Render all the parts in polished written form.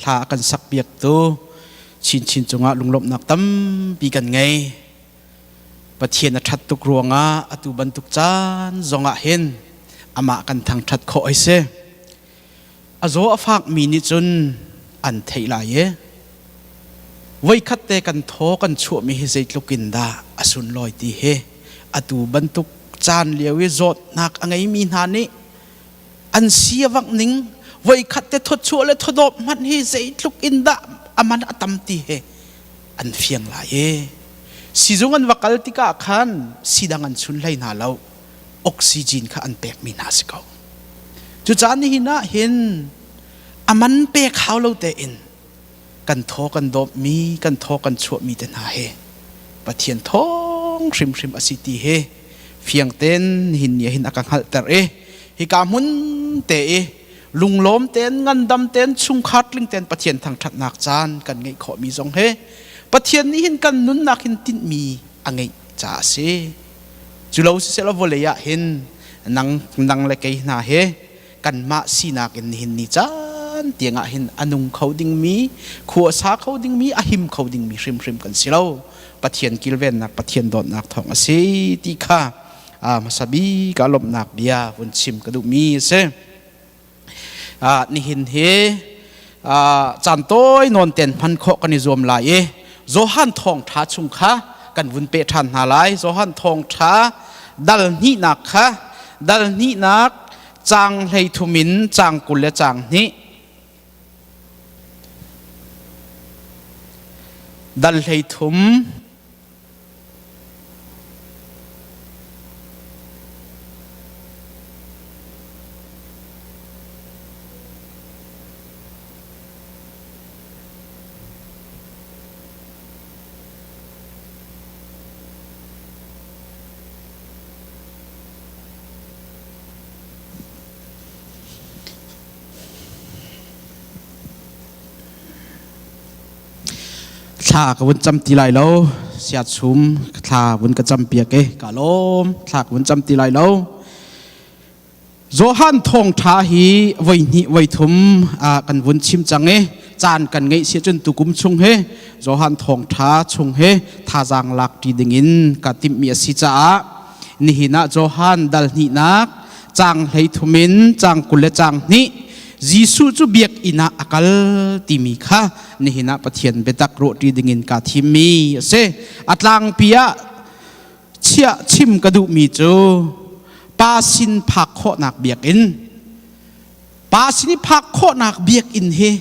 Hla a kan sakpiaktu chinchin cungah lunglawmhnak tampi kan ngei. Pathian a ṭhat tuk ruangah atu bantuk caan zongah hin amah kan thangṭhat khawh ai si. A zaw a fakmi nih cun an theih lai i voikhat te kan thaw kan chuahmi hi zeitluk in dah a sunlawi ti hi atu bantuk caan lio i zawtnak a ngeimi hna nih an si a vangh ning voikhat te thawchuah le thawdawp hmanh hi zeitluk in dah a man a tam ti hi an fiang lai i sizung an va kal tikah khan sidang an chun hlei hna lo oxygen kha an pekmi hna si ko. Cucaah nihin ah hin a man pek hau lo tein kan thaw kan dawpmi kan thaw kan chuahmi te hna hi Pathian thawng hrimhrim a si ti hi fiang tein nihin ni ah hin a ka hngalhter i hika hmun te i lunglawm tein ngandam tein chungkhar tling tein Pathian thangṭhatnak caan kan ngeih khawhmi zong hi Pathian nih hin kan nunnak hin tinhmi a ngeih caah a si. Cu lo siseh vawlei ah hin nang nang le kei hna he kanmah sinak in nihin ni caan tiangah hin a nung kho dingmi khua sa kho dingmi a him kho dingmi hrimhrim kan si lo. Pathian kilvennak Pathian dawtnak thawng a si ti kha hmasa bik ah lawmhnak bia vun chim ka duhmi a si. Nihin hi caan tawi nawn ten hman khawh kan i zuam lai i Johan thawngṭha chung kha kan vun peh ṭhan hna lai. Johan thawngṭha dal hnihnak kha dal hnihnak caang 13 in caang 22 dal 13 Thla ka vun cam ti lai lo. Siachum thla vun ka cam piak e. Ka lawm. Thla ka vun cam ti lai lo. Johan thawngṭha hi voi hnih voi thum kan vun chim cang i caan kan ngeih si cun tukum chung hi Johan thawngṭha chung hi thazaang lak ṭi dingin ka timhmi a si caah nihin ah Johan dal hnihnak caang 33 in caang 22 Jesuh cu biakinn ah a kal timi kha nihin ah Pathian biatak ruahṭi dingin kaa thimmi a si. A tlangpi ah chiah chim ka duhmi cu pa sin phak khawhnak biakinn pa sin i phak khawhnak biakinn hi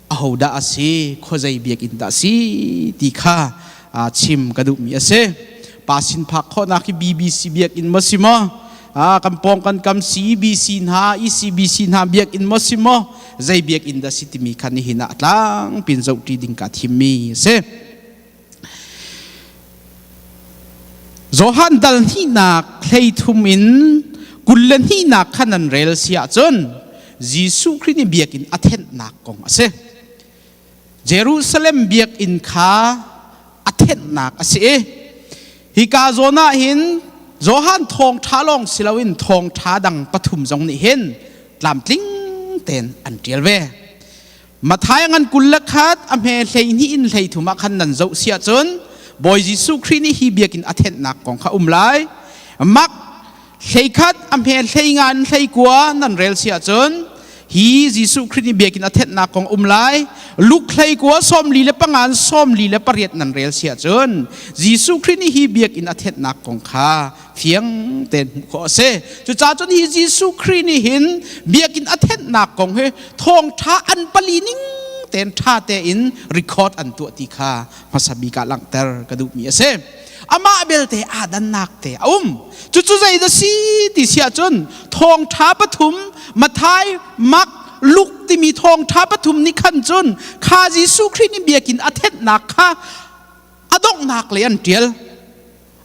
ahodah a si khuazei biakinn dah a si ti kha chim ka duhmi a si. Pa sin phak khawhnak hi BBC biakinn maw si maw? Kan pawng kan kam CBC hna, ECBC hna biakinn maw si maw? Zei biakinn dah si timi kha nihin ah a tlangpin zohṭi ding kaa thimmi a si. Johan dal hnihnak 33 in 22nak kha nan rel si ahcun Jesuh Khrih nih biakinn a thenhnak kong a si. Jerusalem biakinn kha a thenhnak a si i hika zawn ah hin Johan thawngṭha lawng si loin thawngṭha dang pathum zong nih hin tlamtling tein an ṭial ve. Matthai ngan 21 a hme 12 in 33 ah khan nan zoh si ahcun Bawi Jesuh Khrih nih hi biakinn a thenhnak kong kha um lai. Mark 31 a hme 15 in 19 nan rel si ahcun hi Jesuh Khrih nih biakinn a thenhnak kong um lai. Luke 19 45 in 48 nan rel si ahcun Jesuh Khrih nih hi biakinn a thenhnak kong kha fiang tein hmuh khawh a si. Cucaah cun hi Jesuh Khrih nih hin biakinn a thenhnak kong hi thawngṭha an pali ning tein ṭha tein record an tuah ti kha hmasa bik ah langhter ka duhmi a si. Amah belte aa dannak te a um. Cucu zei dah si ti si ahcun thawngṭha pathum Matthai, Mark, Luke timi thawngṭha pathum nih khan cun kha Jesuh Khrih nih biakinn a thenhnak kha a donghnak lei an ṭial.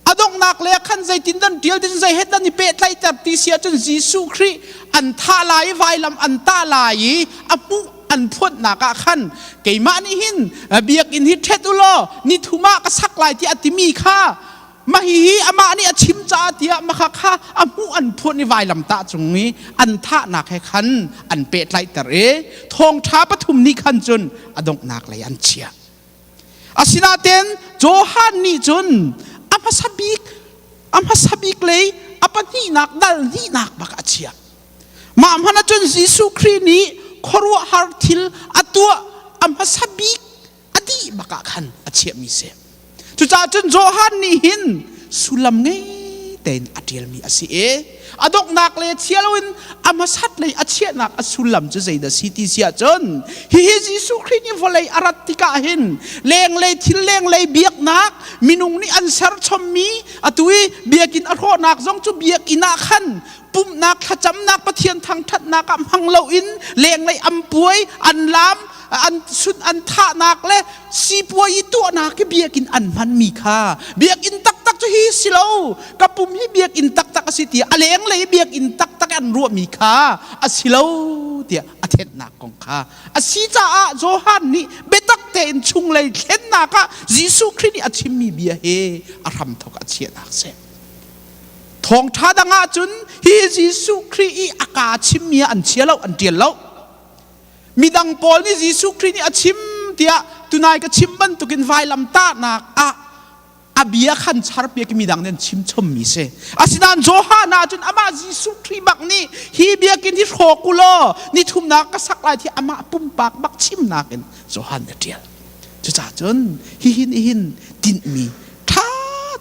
A donghnak le ah khan zeitin dan ṭial ti zei he dan i pehtlaihter ti si ahcun Jesuh Khrih an thah lai i vailam an tah lai i a hmuh an phuanhnak ah khan keimah nih hin biakinn hi ṭhet u law ni thum ah ka sak lai tiah a timi kha. Mah hihi amah nih a chim caah tiah makha kha a hmuh an phuan i vailamtah cung i an thahnak he khan an pehtlaihter i thawngṭha pathum nih khan cun a donghnak lei an chiah. Asinain Johan nih cun a hmasa bik a hmasa bik lei a pahnihnak dal hnihnak bak a chiah. Mah hmanh ahcun Jesuh Khrih nih khuaruahhar thil a tuah a hmasa bik a dih bak ah khan a chiahmi si. Cucaah cun Johan nih hin sullam ngei tein a ṭialmi a si i a donghnak le chia loin a hmasat lei a chiahnak a sullam cu zeidah si ti si ahcun hihi Jesuh Khrih nih vawlei a rat tikah hin lenglei thil lenglei biaknak minung nih an serchommi atu i biakinn a hrawhnak zong cu biakinn ah khan pumhnak thlacamnak Pathian thangṭhatnak ah hmang loin lenglei an puai an laam an sun an thahnak le sipuai i tuahnak hi biakinn an hmanmi kha biakinn taktak cu hi si lo ka pum hi biakinn taktak a si tiah a lenglei biakinn taktak an ruahmi kha a si lo tiah a thenhnak kong kha a si caah Johan nih biatak tein chunglei thlennak ah Jesuh Khrih nih a chimmi bia hi a hramthok a chiahnak si. Thawngṭha dang ahcun hi Jesuh Khrih i a kaa chimmi ah an chia lo, an ṭial lo. Midang pawl nih Jesuh Khrih nih a chim tiah tunai ka chim bantukin vailam tahnak ah a bia khan charpiak i midang nih an chim chommi si. Asinain Johan ah cun amah Jesuh Khrih bak nih hi biakinn hi hrawk u law ni thumnak ka sak lai ti amah pumpak bak chimnak in Johan a ṭial. Cucaah cun hihin hin tinhmi ṭha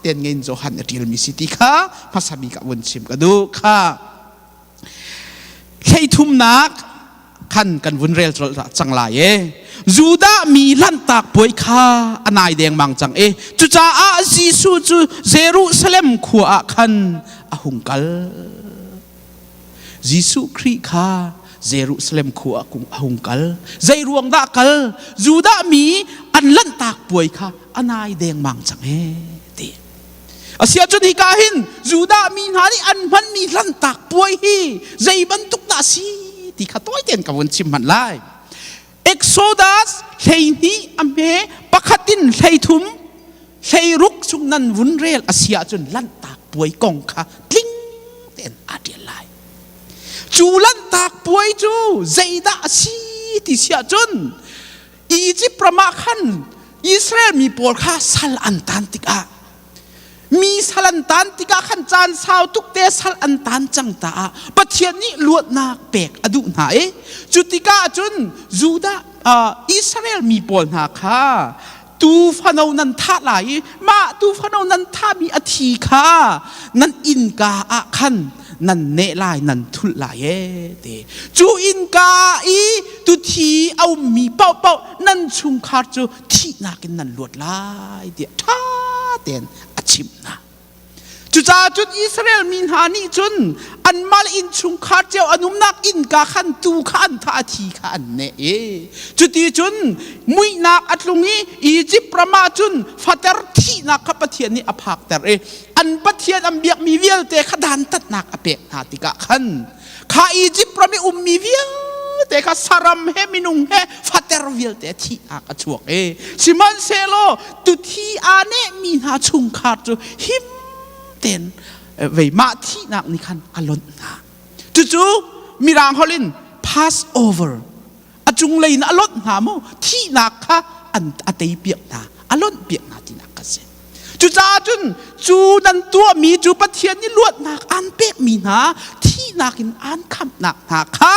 tein ngei in Johan a ṭialmi si ti kha hmasa bik ah vun chim ka duh kha. Hleithumnak khan kan vun rel cang lai e. Judah mi lanhtak puai kha a nai dengmang cang i cucaah Jesuh cu Jerusalem khua ah khan a hung kal. Jesuh Khrih kha Jerusalem khua ah a hung kal. Zei ruang dah kal? Judah mi an lanhtak puai kha a nai dengmang cang e ti. Asiahcun hika hin Judah mi hna nih an hmanmi hlantak puai hi zei bantuk dah a si ti kha tawi tein ka vun chim hmanh lai. Exodus 12 a hme pakhat in 13 hleiruk chung nan vun rel a si ahcun lanhtak puai kong kha tling tein aa ṭial lai. Cu lanhtak puai cu zeidah a si ti si ahcun Egypt ram ah khan Israel mi pawl kha sal an tan tikah mi sal an tan tikah khan caan sau tuk te sal an tan cang ta ah Pathian nih luatnak pek a duh hna i cu tikah cun Judah uh, Israel mi pawl hna kha tu fano nan thah lai i mah tu fano nan thahmi a thi kha nan innka ah khan nan neh lai nan thulh lai e ti cu innka i tuthi a ummi paohpaoh nan chungkhar cu thihnak in nan luat lai tiah ṭha tein a chimh hna Cucaah cun Israel mi hna nih cun anmah le innchungkhar cio an umnak innka khan tuu kha an thah a thi kha an neh i cuti cun muihnak a tlung i Izipt ram ah cun fater thihnak kha Pathian nih a phakter i an Pathian an biakmi vialte kha dantatnak a pek hna tikah khan kha Izipt ram i ummi vialte kha saram he minung he fater vialte thihnak a chuak i sihmanhsehlaw tuthi aa nehmi hna chungkhar cu him tein vei mah thihnak nih khan a lonh hna cucu mirang holh in Passover a cunglei in a lonh hna mu thihnak kha an a tei piak hna a lonh piak hna tinak kha si cucaah cun cu nan tuahmi cu Pathian nih luatnak aan pekmi hna thihnak in aan khamhnak hna kha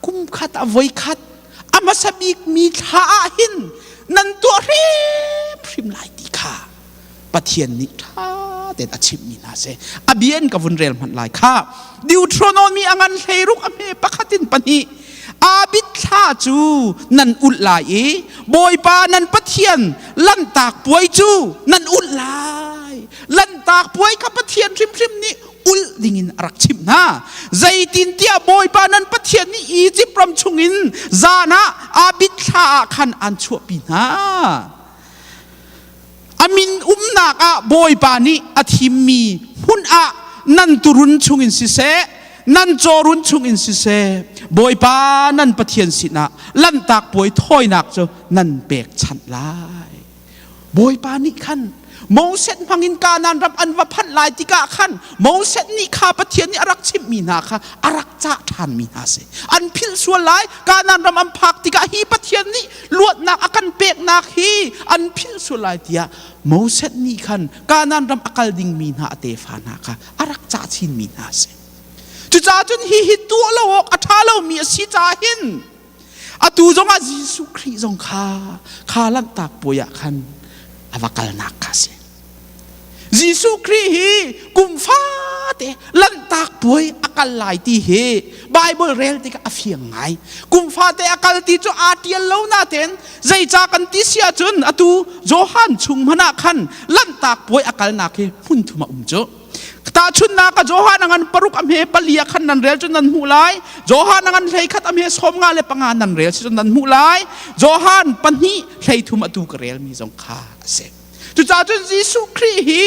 kum khat a voi khat a hmasa bikmi thla ah hin nan tuah hrimhrim lai ti kha Pathian nih ṭha tein a chimhmi hna si. A bia in ka vun rel hmanh lai kha. Deuteronomy a ngan hleiruk a hme pakhat in pahnih. Abit thla cu nan ulh lai i Bawipa nan Pathian lanhtak puai cu nan ulh lai. Lanhtak puai kha Pathian hrimhrim nih ulh dingin a rak chimh hna. Zeitintiah Bawipa nan Pathian nih Izipt ram chungin zan ah Abit thla ah khan aan chuahpi hna. A min umnak ah Bawipa nih a thimmi hmun ah nan turun chungin siseh, nan cawrun chungin siseh, Bawipa nan Pathian sinah lanhtak puai thawinak cu nan pekchanh lai. Bawipa nih khan Moses hmangin Kanaan ram an va phanh lai tikah khan Moses nih kha Pathian nih a rak chimhmi hna kha a rak cah ṭhanmi hna si. An philh sual lai. Kanaan ram an phak tikah hi Pathian nih luatnak a kan peknak hi an philh sual lai tiah Moses nih khan Kanaan ram a kal dingmi hna a tefa hna kha a rak cah chinmi hna si. Cucaah cun hihi tuah lo awk a ṭha lomi a si caah hin atu zongah Jesuh Khrih zong kha kha lanhtak puai ah khan a va kalnak kha a si. Jesuh Khrih hi kum fate lanhtak puai a kal lai ti hi Bible rel tikah a fiang ngai. Kum fate a kal ti cu aa ṭial lo natein zeica kan ti si ahcun atu Johan chung hmanh ah khan lanhtak puai a kalnak hi hmun thum a um cu. Tahchunhnak ah Johan a ngan paruk a hme pali ah khan nan rel cu nan hmuh lai. Johan a ngan 11 a hme 55 nan rel si cun nan hmuh lai. Johan pahnih 13 atu ka relmi zong kha a si. Cucaah cun Jesuh Khrih hi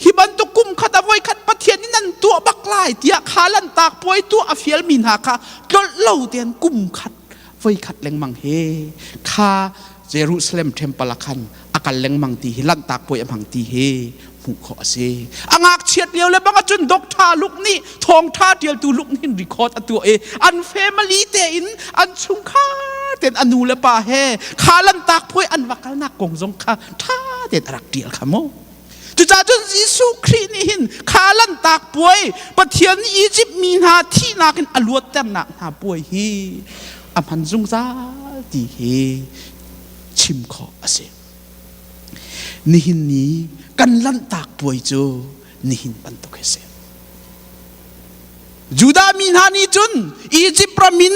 hi bantuk kum khat a voi khat Pathian nih nan tuah bak lai tiah kha lanhtak puai tuah a fialmi hna kha tlolh lo tein kum khat voi khat lengmang he kha Jerusalem temple ah khan a kal lengmang ti hi lanhtak puai a hmang ti hi hmuh khawh a si. A ngakchiat lio le bang ahcun Doctor Luke nih thawngtha ṭialtu Luke nih record a tuah i an family tein an chungkhar tein a nu le pa he kha lanhtak puai an va kalnak kong zong kha ṭha tein a rak ṭial kha mu. Cucaah cun Jesuh Khrih nih hin kha lanhtak puai Pathian nih Izipt mi hna thihnak in a luatternak hna puai hi a hman zungzal ti hi chim khawh a si. Nihin ni kan lanhtak puai cu nihin bantuk hi a si. Judah mi hna nih cun Izipt ram in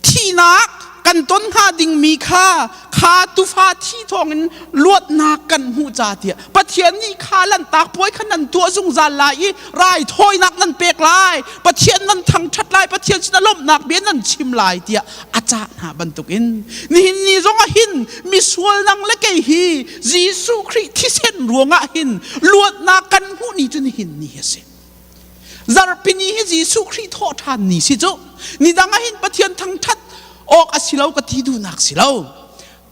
thihnak kan ton hnga dingmi kha kha tufa thi thawngin luatnak kan hmuh ca tiah Pathian nih kha lanhtak puai kha nan tuah zungzal lai i raithawinak nan pek lai Pathian nan thangṭhat lai Pathian sinah lawmhnak bia nan chim lai tiah a cah hna bantukin nihin ni zongah hin misual nang le kei hi Jesuh Khrih thisen ruangah hin luatnak kan hmuh ni cu nihin ni a si. Zarhpini hi Jesuh Khrih thawhṭhan ni si cu nidang ah hin Pathian thangṭhat awk a si lo ka ti duhnak si lo.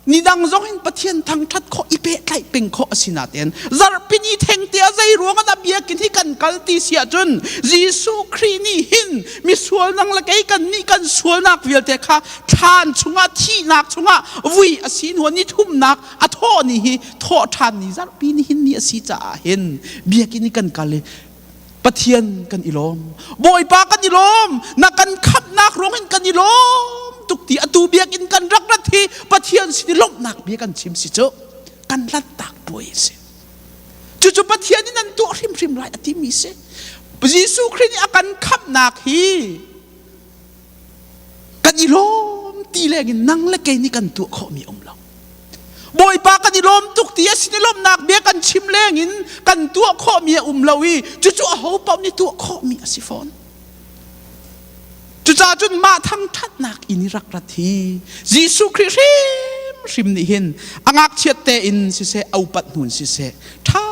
Nidang zong hin Pathian thangṭhat khawh i pehtlaih peng khawh a si natein zarhpini thengte ah zei ruang ah dah biakinn hi kan kal ti si ahcun Jesuh Khrih nih hin misual nang le kei kan nih kan sualnak vialte kha thlan chungah thihnak chungah vui a si hnu ni thumnak a thawh ni hi thawh ṭhan ni zarhpi ni hin ni a si caah hin biakinn i kan kal i Pathian kan i lawm. Bawipa kan i lawm. Na kan khamhnak ruang in kan i lawm tuk ti atu biakinn kan rak rat hi Pathian sin i lawmhnak bia kan chim si cu kan lanhtak puai a si. Cucu Pathian in an tuah hrimhrim lai a timi si. Jesuh Khrih nih a kan khamhnak hi kan i lawm ti lengin nang le kei nih kan tuah khawhmi um lo. Bawipa kan i lawm tuk ti a sin i lawmhnak bia kan chim lengin kan tuah khawhmi a um lo i cucu aho paoh nih tuah khawhmi a si fawn. Cucaah cun mah thangṭhatnak inn i rak rat hi Jesuh Khrih hrimhrim nih hin a ngakchiat tein siseh a upat hnu in siseh ṭha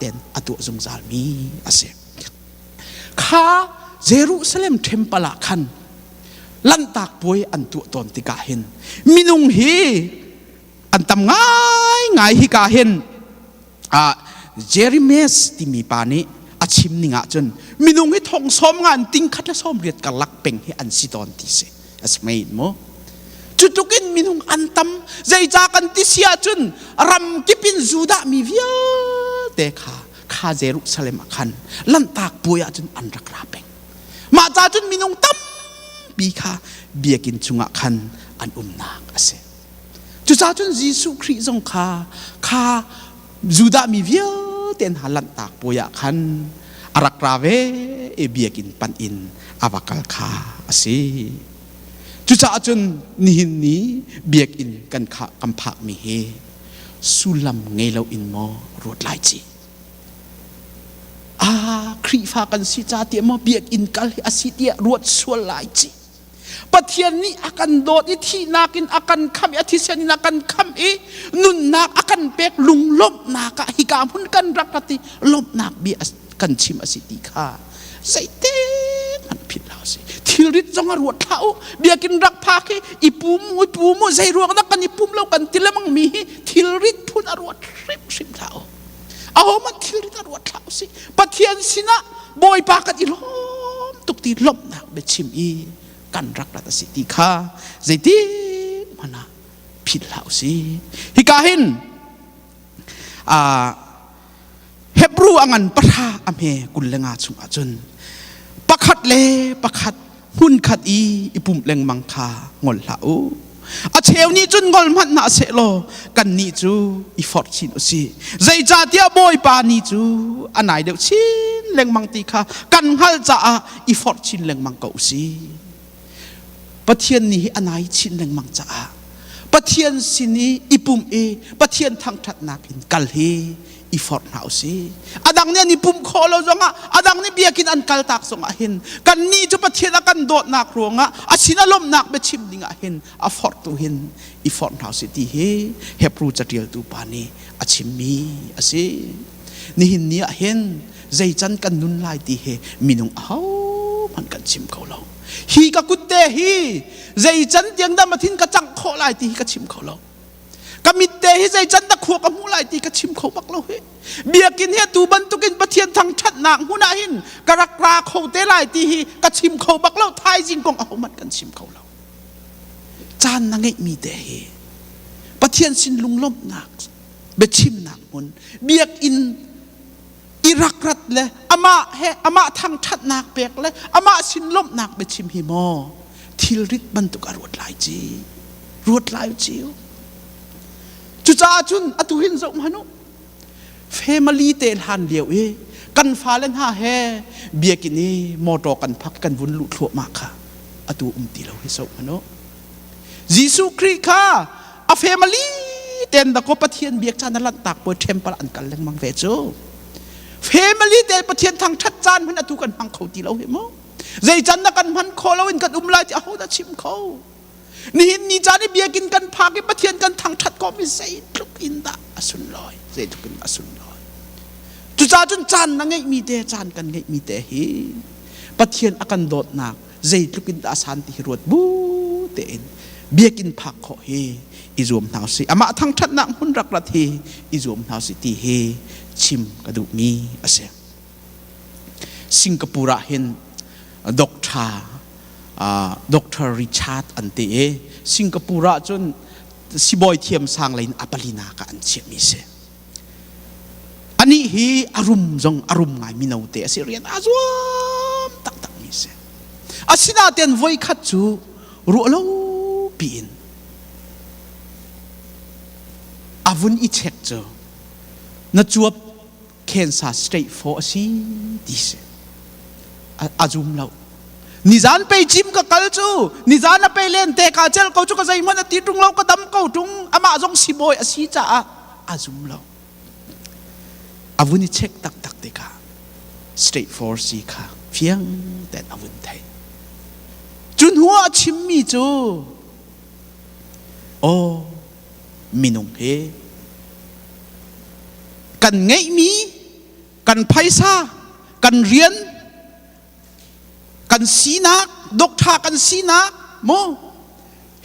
tein a tuah zungzalmi a si. Kha Jerusalem temple ah khan Lanhtak puai an tuah tawn tikah hin minung hi an tam ngaingai hika hin ah Jeremias timi pa nih a chim ning ahcun minung hi thong sawm nga in ting khat le sawm riat karlak peng hi an si tawn ti si a si mei mu cu tluk in minung an tam zeica kan ti si ahcun ram kip in Judah mi vialte kha kha Jerusalem ah khan Lanhtak puai ahcun an rak ra peng Mah ca cun minung tampi kha biakinn chungah khan an umnak a si. Cucaah cun Jesuh Khrih zong kha kha Judah mi vialte hna lanhtak puai ah khan a rak ra ve i biakinn panh in a va kal kha a si. Cucaah cun nihin ni biakinn kan kha kan phakmi hi sullam ngei loin maw ruat lai ci. Ah, Khrihfa kan si ca tiah maw biakinn kal hi a si tiah ruat sual lai ci. Pathian nih a kan dawt i thihnak in a kan khamh i a thisen in a kan khamh i nunnak a kan pek lunglawmhnak ah hika hmun kan rak rat i lawmhnak bia kan chim a si ti kha zeite hmanh philh. Philh hlah usih. Thilrit zong ah ruat hlah u. Biakinn rak phak hi i pum i pum u zei ruang dah kan i pum lo kan ti lengmang mi hi thilrit phun a ruat hrimhrim hlah u. Ahohmanh thilrit a ruat hlah usih. Pathian sinah Bawipa kan i lawm tuk ti lawmhnak biachim i kan rak rat a si ti kha zeitik hmanh ah philh hlah usih. Hika hin Hebrew a ngan pahra a hme 25 chung ahcun pakhat le pakhat hmunkhat i i pumh lengmang kha ngol hlah u. A cheu nih cun ngol hmanh hna sehlaw kannih cu i forh chin u sih. Zeicahtiah Bawipa ni cu a nai deuh chin lengmang ti kha kan hngalh caah i forh chin lengmang ko u sih. Pathian ni hi a nai chin lengmang caah Pathian sin i i pumh i Pathian thangṭhatnak in kal hi i forh hna u sih. A dang nih an i pumh khawh lo zongah, a dang nih biakinn an kaltak zongah hin kannih cu Pathian a kan dawtnak ruangah a sin a lawmhnak biachim dingah hin a forhtu hin i forh hna u sih ti hi Hebru caṭialtu pa nih a chimmi a si. Nihin ni ah hin zei can kan nun lai ti hi minung ahohmanh kan chim kho lo. Hi ka kutte hi zei can tiang dah mathin ka cangh khawh lai ti hi ka chim kho lo. Ka mitte hi zei can dah khua ka hmuh lai ti ka chim kho bak lo hi. Biakinn hi atu bantukin Pathian thangṭhatnak hmun ah hin ka rak ra kho te lai ti hi ka chim kho bak lo. Thaizing kong ahohmanh kan chim kho lo. Caan na ngeihmi te hi Pathian sin lunglawmhnak biachimnak hmun biakinn i rak rat le amah he amah thangṭhatnak pek le amah sin lawmhnak biachim hi maw thilrit bantuk a ruat lai ci ruat lai ciu cucaah cun atu hin zoh hmanh u family te hlan lio i kan fale hna he biakinn i motor kan phak kan vun luh thluahmah kha atu um ti lo hi zoh hmanh u Jesuh Khrih kha a family ten da ko Pathian biak caan a lanhtak puai temple an kal lengmang ve cu. Family te Pathian thangthat caan hman atu kan hmang kho ti lo hi mu. Zei can na kan hman kho lo in kan um lai ti aho dah chim kho. Nihin ni caan i biakinn kan phak i Pathian kan thangthat ko mi zeitluk in dah a sunlawi zeitluk in a sunlawi. Cucaah cun caan na ngeihmi te caan kan ngeihmi te hi Pathian a kan dawtnak zeitluk in dah a san ti hi ruat bu tein biakinn phak khawh hi i zuam hna usih amah thangṭhatnak hmun rak rat hi i zuam hna usih ti hi chim ka duhmi a si Singapore ah hin Doctor Doctor Richard an ti i Singapore ah cun sibawi thiam sang lei in a palinak ah an chiahmi si Anih hi a rum zong a rum ngai mino te a si rian aa zuam taktakmi a si. Asinain voikhat cu ruah lo piin a vun i check cu na cuap cancer stage 4 a si ti si. A zum lo. Nizan pei gym ka kal cu nizan a pei len te ka cel ko cu ka zeihmanh a ti ṭung lo ka dam ko ṭung amah zong sibawi a si caah a zum lo. A vun i check taktak tikah state force kha fiang tein a vun theih. Cu hnu ah a chimmi cu aw minung hi kan ngeihmi kan phaisa kan rian kan sinak doctor kan sinak mu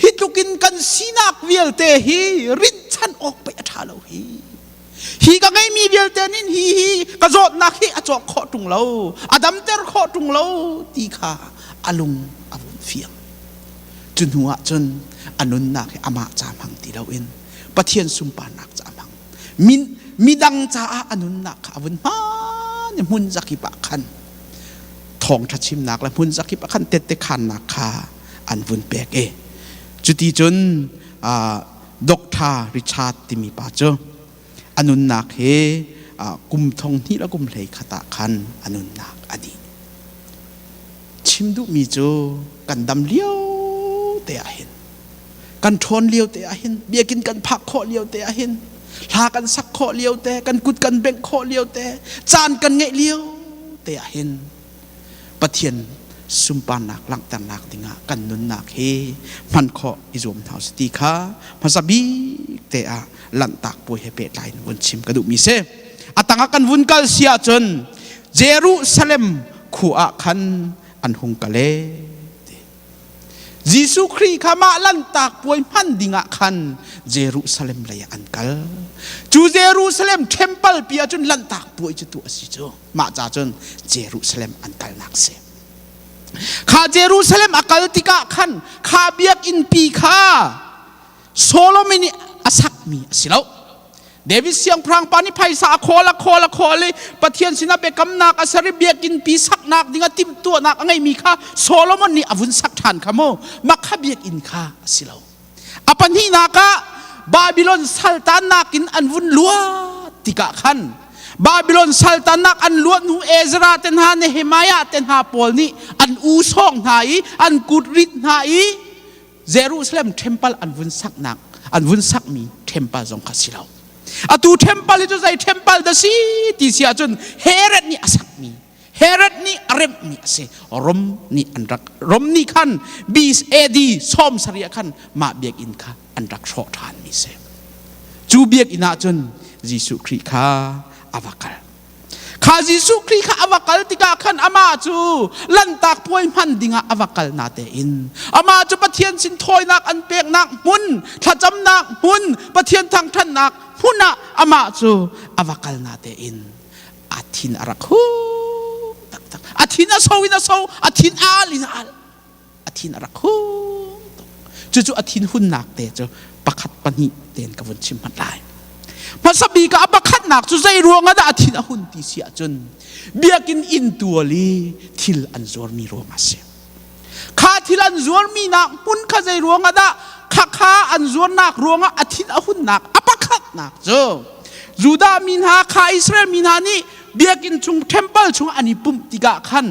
hi tluk in kan sinak vialte hi rinhchan awk pei a ṭha lo hi hi ka ngeimi vialte nin hi hi ka zawtnak hi a cawk khawh ṭung lo a damter khawh ṭung lo ti kha a lung a vun fiang cu hnu ah cun a nunnak hi amah ca hmang ti loin Pathian sunparnak ca hmang min midang caah a nunnak kha a vun hmaan i hmun zakip ah khan thawngṭha chimnak le hmun zakip ah khan tette khannak kha an vun pek i cuti cun Dr. Richard timi pa cu a nunnak hi kum thong hnih le kum hlei khat ah khan a nunnak a dih. Chim duhmi cu kan dam lio te ah hin kan ṭhawn lio te ah hin biakinn kan phak khawh lio te ah hin hla kan sak khawh lio te kan kut kan bengh khawh lio te caan kan ngeih lio te ah hin Pathian sunparnak langhternak dingah kan nunnak hi hman khawh i zuam hna usih ti kha hmasa bik te ah lanhtak puai he pehtlai in vun chim ka duhmi si. A tangah kan vun kal si ahcun Jerusalem khua ah khan an hung kal e. Jesuh Khrih kha mah lanhtak puai hman dingah khan Jerusalem lei ah an kal. Cu Jerusalem temple pi ahcun lanhtak puai cu tuah a si cu. Mah ca cun Jerusalem an kalnak si. Kha Jerusalem a kal tikah khan kha biakinn pi kha Solomon nih a sakmi a si lo. David siangpahrang pa nih phaisa a khawl a khawl a khawl i Pathian sinah biakamnak a ser i biakinn pi saknak ding a timhtuahnak a ngeimi kha Solomon nih a vun sak ṭhan kha mu. Mah kha biakinn kha a si lo. A pahnihnak ah Babylon saltannak in an vun luat tikah khan Babylon saltannak an luat hnu Ezra te hna Nehemiah te hna pawl nih an u sawng hna i an kut rit hna i Jerusalem temple an vun saknak an vun sakmi temple zong kha si lo. Atu temple hi cu zei temple dah si ti si ahcun Herod nih a sakmi Herod nih a remhmi a si. Rom nih an rak Rom nih khan BC AD 70 ah khan mah biakinn kha an rak hrawh ṭhanmi si. Cu biakinn ah cun Jesuh Khrih kha a va kal. Kha Jesuh Khrih kha a va kal tikah khan amah cu lanhtak puai hman dingah a va kal na tein amah cu Pathian sin thawinak an peknak hmun thlacamnak hmun Pathian thangṭhatnak hmun ah amah cu a va kal na tein a thin a rak hung taktak. A thin a so in a so, a thin a al in a al. A thin a rak hung tuk. Cucu a thin hunnak te cu pakhat pahnih tein ka vun chim hmanh lai. Hmasa bik ah a pakhatnak cu zei ruang ah dah a thin a hun ti si ahcun biakinn inn tual i thil an zuarmi ruang ah a si. Kha thil an zuarmi nak hmun kha zei ruang ah dah khakha an zuarnak ruang ah a thin a hunnak a pakhatnak cu Judah mi hna kha Israel mi hna nih biakinn chung temple chung an i pumh tikah khan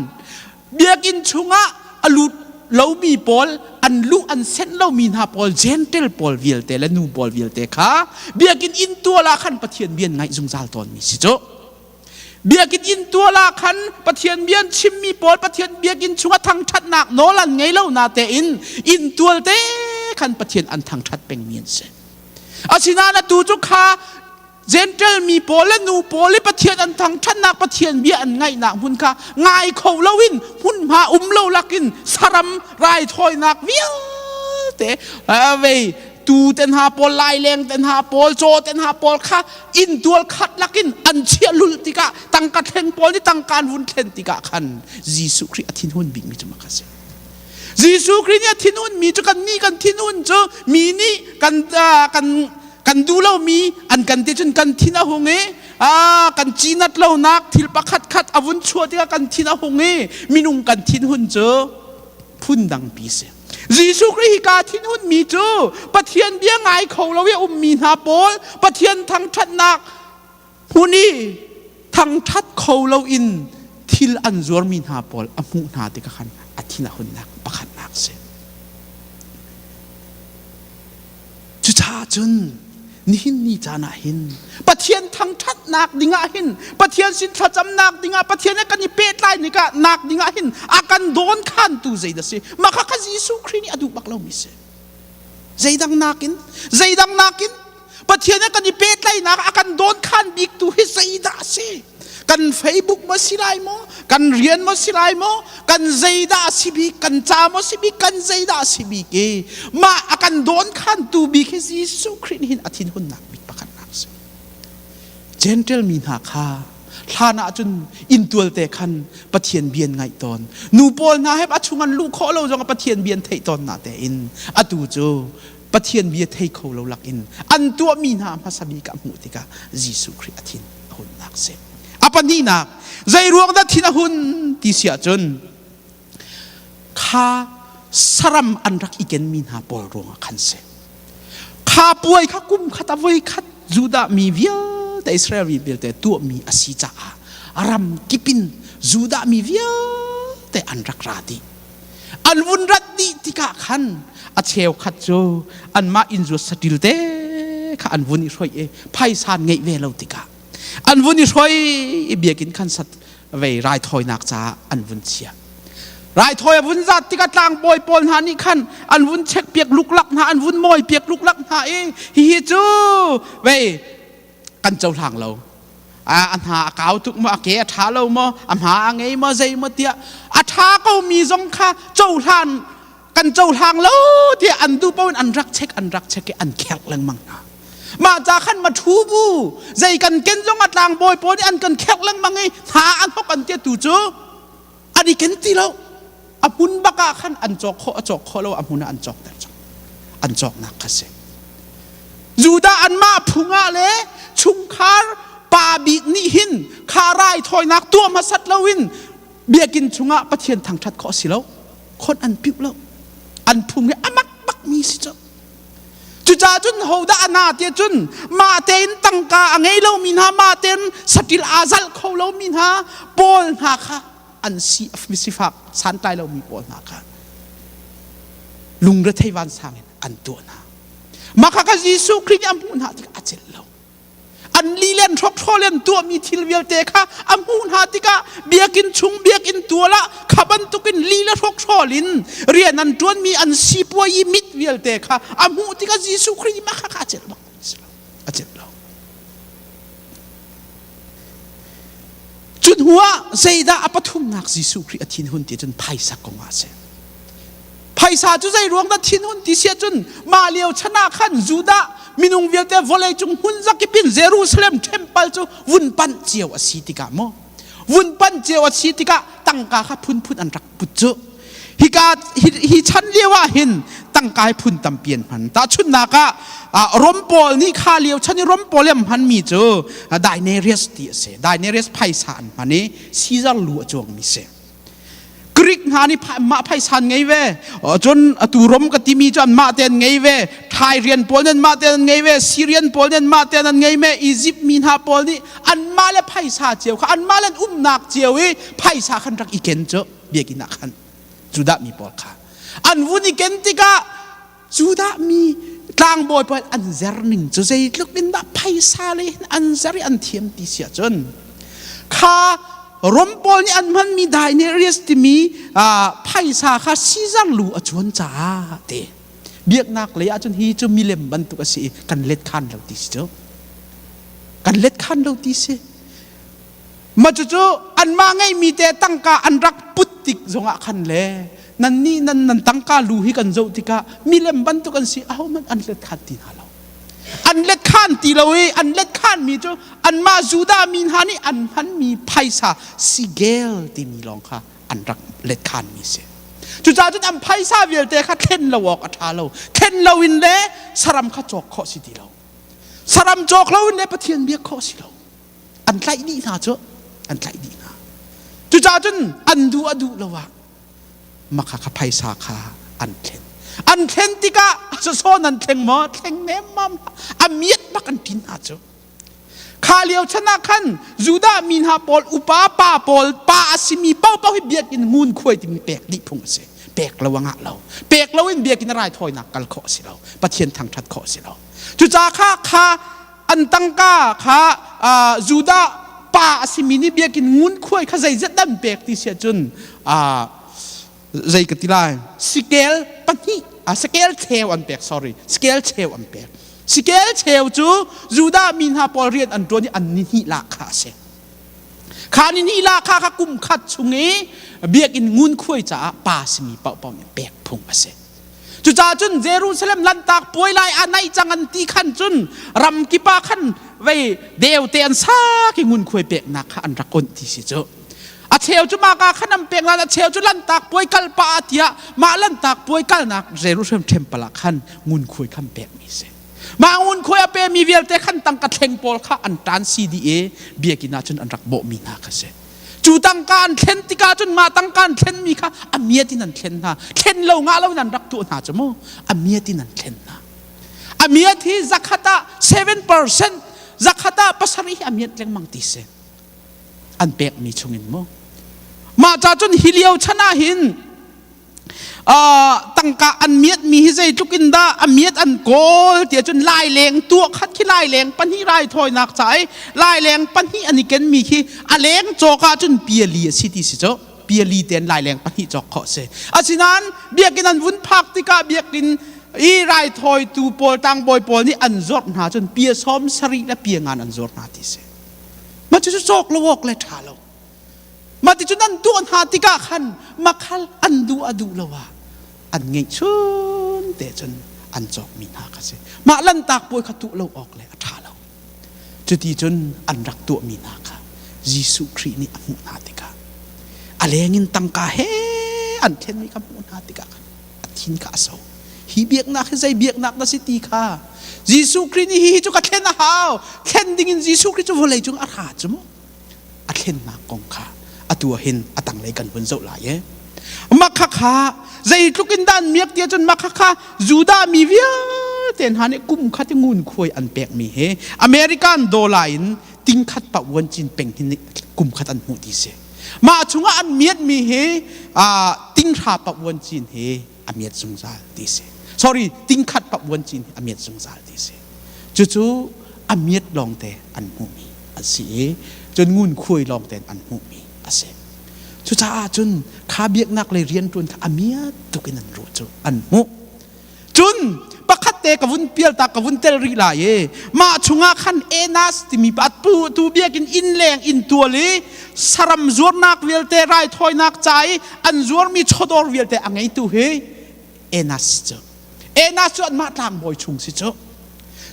biakinn chungah a lut lomi pawl an luh an senh lomi hna pawl Gentle pawl vialte le nu pawl vialte kha biakinn inn tual ah khan Pathian bia ngaih zungzal tawnmi si cu. Biakinn inn tual ah khan Pathian bia an chimmi pawl Pathian biakinn chungah thangṭhatnak nawl an ngei lo na tein inn tual te khan Pathian an thangṭhat pengmi an si. Asinain atu cu kha Gentle mi pawl le nu pawl i Pathian an thangṭhatnak Pathian bia an ngaihnak hmun kha ngai kho loin hmunhma um lo lakin saram raithawinak vialte vei tu te hna pawl laileng te hna pawl caw te hna pawl kha inntual khat lakin an chiah lul tikah tangka thleng pawl nih tangka an vun thlen tikah khan Jesuh Khrih a thinhun bikmi cu mah kha si. Jesuh Khrih nih a thinhunmi cu kan nih kan thinhun cu mi nih kan kan kan duh lomi an kan ti cun kan thin a hung i kan cinat lonak thil pakhat khat a vun chuah tikah kan thin a hung i minung kan thinhun cu phundangpi si. Jesuh Khrih hi kaa thinhunmi cu Pathian bia ngai kho lo i a ummi hna pawl Pathian thangṭhatnak hmun i thangṭhat kho loin thil an zuarmi hna pawl a hmuh hna tikah khan a thin a hunnak pakhatnak a si. Cucaah cun nihin ni caan ah hin Pathian thangṭhatnak dingah hin Pathian sin thlacamnak dingah Pathian he kan i pehtlai nikah nak dingah hin a kan dawnkhantu zeidah si mah kha kha Jesuh Khrih nih a duh bak lomi si zeidang nakin zeidang nakin Pathian he kan i pehtlaihnak a kan dawnkhan biktu hi zeidah a si? Kan Facebook maw si lai maw? Kan rian maw si lai maw? Kan zeidah a si bik? Kan ca maw si bik? Kan zeidah a si bik i mah a kan dawnkhantu bik hi Jesuh Khrih nih hin a thinhunnak bik pakhatnak a si. Gentle mi hna kha hlan ah cun inntual te khan Pathian bia an ngaih tawn. Nu pawl hna he a chung an luh khawh lo zong ah Pathian bia an theih tawn na tein atu cu Pathian bia thei kho lo lakin an tuahmi hna hmasa bik ah hmuh tikah Jesuh Khrih a thin a hunnak si. A pahnihnak, zei ruang dah thin a hun ti si ahcun kha saram an rak i kenmi hna pawl ruangah khan si. Kha puai kha kum khat a voi khat Judah mi vialte Israel mi vialte tuahmi a si caah ram kipin Judah mi vialte an rak ra dih. An vun rat dih tikah khan a cheukhat cu anmah inn zuat saṭil te kha an vun i hruai i phaisa an ngeih ve lo tikah an vun i hruai i biakinn khan sat vei raithawinak caah an vun chia. Raithawi a vun zat tikah tlangbawi pawl hna nih khan an vun check piak luklak hna an vun mawi piak luklak hna i hihi cu vei kan cohlang lo. A hna a kau tuk maw, a ke a ṭha lo maw, a hma a ngei maw, zei maw tiah a ṭha komi zong kha cohlan kan cohlang lo tiah an duh paoh in an rak check an rak check i an kherh lengmang hna. Mah ca khan ma ṭhu bu zei kan ken zong a tlangbawi pawl nih an kan kherh lengmang i hna an hok an tia tu cu an i ken ti lo. A hmun bak ah khan an cawk khawh a cawk khawh lo a hmun ah an cawk ter cang. An cawknak kha si. Judah anmah phung ah le chungkhar pa bik nih hin kha raithawinak tuah hmasat loin biakinn chungah Pathian thangṭhat khawh a si lo. Khon an piuh lo. An phung hi a mak bakmi si cu. Cucaah cun hodah a na tiah cun mah tein tangka a ngei lomi hna, mah tein saṭil aa zalh kho lomi hna pawl hna kha an si sifak santlai lomi pawl hna kha lungrethei vansang in an tuah hna. Mah kha Jesuh Khrih nih a hmuh hna tikah a celh lo. An li le an hrokhrawl an tuahmi thil vialte kha a hmuh hna tikah biakinn chung biakinn tual ah kha bantukin li le hrokhrawl in rian an ṭuanmi an sipuai i mit vialte kha a hmuh tikah Jesuh Khrih nih mah kha a celh bak a celh lo. Cu hnuah zeidah a pathumnak Jesuh Khrih a thinhun ti cun phaisa kong ah a si. Phaisa cu zei ruang dah thinhun ti si ahcun mah lio chan ah khan Judah minung vialte vawleicung hmun zakip in Jerusalem temple cu vun panh cio a si tikah maw vun panh cio a si tikah tangka kha phunphun an rak put cu hika hi chan lio ah hin tangka hi phun tampi an hman tahchunhnak ah Rom pawl nih kha lio chan i Rom pawl an hmanmi cu Dinarius ti a si Dinarius phaisa an hman i Caesar lu a cuangmi si Greek hna nih mah phaisa an ngei ve. Cun atu Rom ka timi cu anmah te an ngei ve. Thai rian pawl nih anmah te an ngei ve. Syrian pawl nih anmah te an ngei ve. Egypt mi hna pawl nih anmah le phaisa cio kha anmah le an umnak cio i phaisa khan rak i ken cu biakinn ah khan Judah mi pawl kha an vun i ken tikah Judah mi tlangbawi pawl an zer ning cu zeitluk in dah phaisa lei hin an zer i an thiam ti si ahcun kha Rom pawl nih an hmanmi Dinarius timi phaisa kha Caesar lu a cuan caah te biaknak lei ahcun hi cu milem bantuk a si i kan let khan lo ti si cu kan let khan lo ti si Mah cucu anmah ngeihmi te tangka an rak put tik zongah khan le nannih nan nan tangka lu hi kan zoh tikah milem bantuk an si ahohmanh an let khan ti hna lo. An let khan ti lo i an let khanmi cu anmah Judah mi hna nih an hmanmi phaisa sigel timi lawng kha an rak let khanmi si. Cucaah cun an phaisa vialte kha thlen lo awk a ṭha lo. Thlen lo in le saram kha cawk khawh si ti lo. Saram cawk lo in le Pathian biak khawh si lo. An tlaih dih hna cu an tlaih dih hna. Cucaah cun an duh a duh lo ah makha kha phaisa kha an thlen. An thlen tikah sasawn an thleng maw? Thleng nemmam a miat bak an ṭin hna cu. Kha lio chan ah khan Judah mi hna pawl upa pa pawl pa a simi paohpaoh hi biakinn ngunkhuai timi pek dih phung a si. Pek lo a ngah lo. Pek lo in biakinn raithawinak kal khawh a si lo. Pathian thangṭhat khawh a si lo. Cucaah kha kha an tangka kha Judah pa a simi nih biakinn ngunkhuai kha zeizat dan pek ti si ahcun zei ka ti lai sikel pahnih sikel cheu an pek sorry sikel cheu an pek sikel cheu cu Judah mi hna pawl rian an ṭuan i an ni hnih lak kha a si kha ni hnih lak kha kha kum khat chung i biakinn ngunkhuai caah pa simi paohpaoh nih pek phung a si Cucaah cun Jerusalem lanhtak puai lai a naih cang an ti khan cun ram kip ah khan vei deute an sak i ngunkhuai peknak kha an rak onh ti si cu. A cheu cu mah ka khan an pek nain a cheu cu lanhtak puai kal pah ah tiah mah lanhtak puai kalnak Jerusalem temple ah khan ngunkhuai khan pekmi si. Mah ngunkhuai a pemi vialte khan tangka thleng pawl kha an ṭan si dih i biakinn ah cun an rak bawhmi hna kha si. Cu tangka an thlen tikah cun mah tangka an thlenmi kha a miat in an thlen hna. Thlen lo ngah lo in an rak tuah hna cu mu. A miat in an thlen hna. A miat hi zakhat ah 7% zakhat ah pasarih hi a miat lengmang ti si. An pekmi chungin mu. Mah ca cun hi lio chan ah hin tangka an miatmi hi zeitluk in dah a miat an kawl tiah cun laileng tuah khat khi laileng pahnih raithawinak ca i laileng pahnih an i kenmi khi a leng cawk ah cun piali a si ti si cu piali ten laileng pahnih cawk khawh si asinain biakinn an vun phak tikah biakinn i raithawitu pawl tangbawi pawl nih an zawrh hna cun pia sawm sarih le pia ngan an zawrh hna ti si. Mah cu cawk lo awk le ṭha lo. Mah ti cun an tuah hna tikah khan makhal an duh a duh lo ah an ngeihchun te cun an cawkmi hna kha si. Mah lantak puai kha tuah lo awk le a ṭha lo. Cuti cun an rak tuahmi hna kha Jesuh Khrih nih a hmuh hna tikah a leng in tangka he an thlenmi kha hmuh hna tikah khan a thin kha a so. Hi biaknak hi zei biaknak na si ti kha Jesuh Khrih nih hihi cu ka thlen a hau. Thlen dingin Jesuh Khrih cu vawlei cung a ra cu mu. A thlennak kong kha atu ah hin a tanglei kan vun zoh lai e. Mah kha zeitluk in dah an miak ti ahcun mah kha Judah mi vialte hna nih kum khat i ngunkhuai an pekmi hi American dollar in tingkhat pa uan cin peng hin kum khat an hmuh ti si. Mah chungah an miatmi hi tinghra pa uan cin hi a miat zungzal ti si. Sorry, tingkhat pa uan cin hi a miat zungzal ti si. Cucu a miat lawngte an hmuhmi an si i cun ngunkhuai lawngte an hmuhmi a si. Cucaah cun kha biaknak lei rianṭuan kha a miat tuk in an ruah cu an hmuh. Cun pakhat te ka vun pial ta ka vun tel rih lai i mah chungah khan Enas timi pa tu tu biakinn inn leng inn tual i saram zuarnak vialte raithawinak ca i an zuarmi chawdawr vialte a ngeitu hi Enas cu Enas cu anmah tlangbawi chung si cu.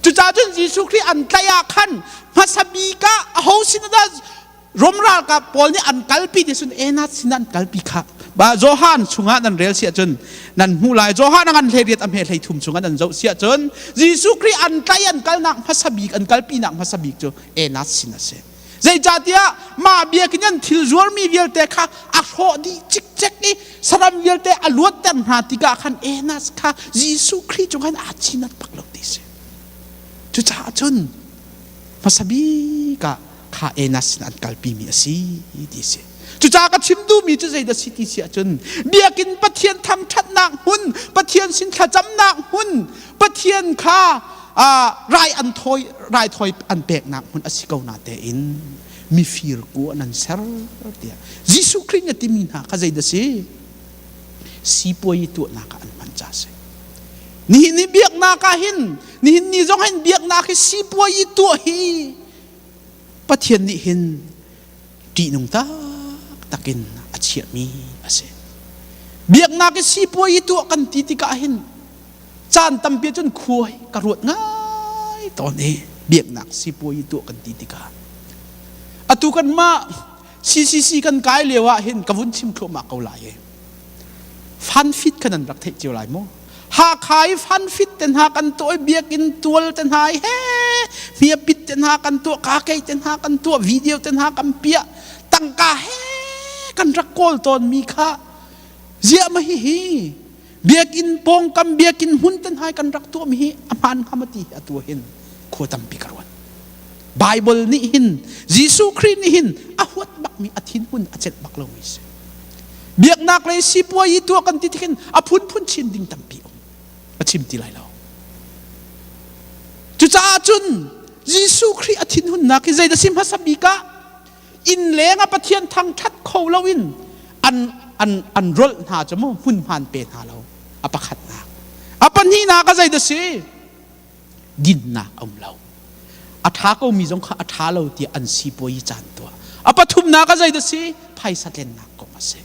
Cucaah cun Jesuh Khrih an tlaih ah khan hmasa bik ah aho sin dah Rom ralkap pawl nih an kalpi ti cun Enas sin an kalpi kha. Ba Johan chungah nan rel si ahcun nan hmuh lai. Johan a ngan 18 a hme 33 chungah nan zoh si ahcun Jesuh Khrih an tlaih an kalnak hmasa bik an kalpinak hmasa bik cu Enas sin a si. Zeicahtiah mah biakinn an thil zuarmi vialte kha a hrawh dih cikcek i saram vialte a luatter hna tikah khan Enas kha Jesuh Khrih cung khan aa chinat bak lo ti si. Cucaah cun hmasa bik ah kha Enas sin an kalpimi a si ti si. Cucaah ka chim duhmi cu zeidah si ti si ahcun biakinn Pathian thangṭhatnak hmun, Pathian sin thlacamnak hmun, Pathian kha rai an thawi raithawi an peknak hmun a si ko na tein mifir ku an ser tiah Jesuh Khrih nih a timi hna kha zeidah si sipuai tuahnak ah an hman ca si nihin ni biaknak ah hin nihin ni zong hin biaknak hi sipuai tuah hi Pathian nih hin ṭihnung taktak in a chiahmi a si biaknak i sipuai tuah kan ti tikah hin caan tampi cun khua hi ka ruat ngai tawn i biaknak sipuai tuah kan ti tikah atu kan mah CCC kan kai lio ah hin ka vun chim thluahmah ko lai i fanfit kha nan rak theih cio lai maw Hakha i fanfit te hna kan tuah i biakinn tual te hna i he hmiapit te hna kan tuah kakei te hna kan tuah video te hna kan piah tangka he kan rak kawl tawn mi kha ziah ma hihi Biakinn pawngkam biakinn hmun te hna kan rak tuahmi hi a hmaan hnga ma ti hi atu hin khua tampi ka ruat. Bible nih hin Jesuh Khrih nih hin a huat bakmi a thinhun a celh bak lomi si. Biaknak lei sipuai i tuah kan ti tikhin a phunphun chin ding tampi um. A chim ti lai lo. Cucaah cun Jesuh Khrih a thinhunnak hi zeidah si hmasa bik ah inn leng ah Pathian thangṭhat kho loin an an an rolh hna cu mu hmunhman pe hna lo a pakhatnak a pahnihnak a zeidah si dinnak a um lo a ṭha komi zong kha a ṭha lo tiah an sipuai i caan tuah a pathumnak a zeidah si phaisa tlennak kong a si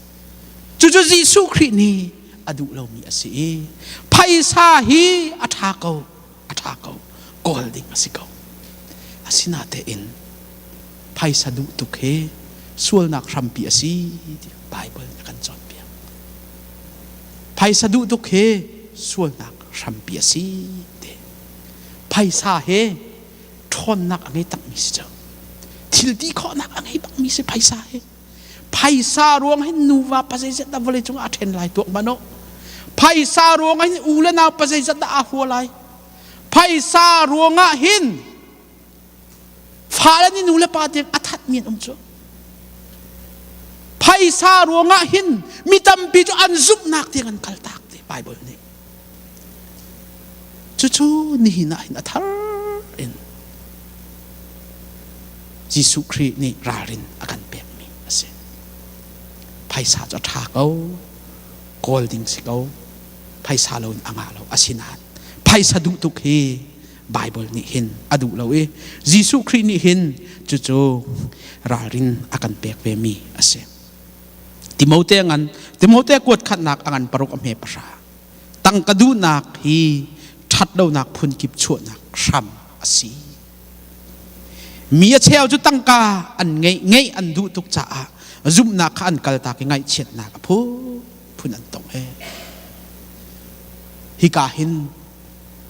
cucu Jesuh Khrih nih a duh lomi a si i phaisa hi a ṭha ko a ṭha ko kawl ding a si ko asinatein phaisa duh tuk hi sualnak hrampi a si tiah Baibal nih a kan cawnpiak phaisa duh tuk hi sualnak hrampi a si ti phaisa he ṭhawnnak a ngei takmi si cu thil ti khawhnak a ngei bakmi si phaisa he Phaisa ruang hin nuva pazeizat dah vawlei cung ah a ṭhen lai tuak hmanh u. Phaisa ruang hin u le nau pazeizat dah aa hua lai. Phaisa ruang ah hin fale nih nu le pa tiang a thatmi an um cu. Phaisa ruang ah hin mi tampi cu an zumhnak tiang an kaltak ti Bible nih. Cucu nihin ah hin a thar in Jesuh Khrih nih ralrin a kan pekmi a si. Phaisa cu a ṭha ko, kawl ding si ko, phaisa lo in a ngah lo. Asinain phaisa duh tuk hi Bible nih hin a duh lo i Jesuh Khrih nih hin cucu ralrin a kan pek ve mi a si. Timote ngan Timote kuat khatnak a ngan paruk a hme pahra. Tangka duhnak hi ṭhatlonak phunkip chuahnak hram a si. Mi a cheu cu tangka an ngeih ngeih an duh tuk caah zumhnak kha an kaltak i ngaihchiatnak a phunphun an tong he. Hika hin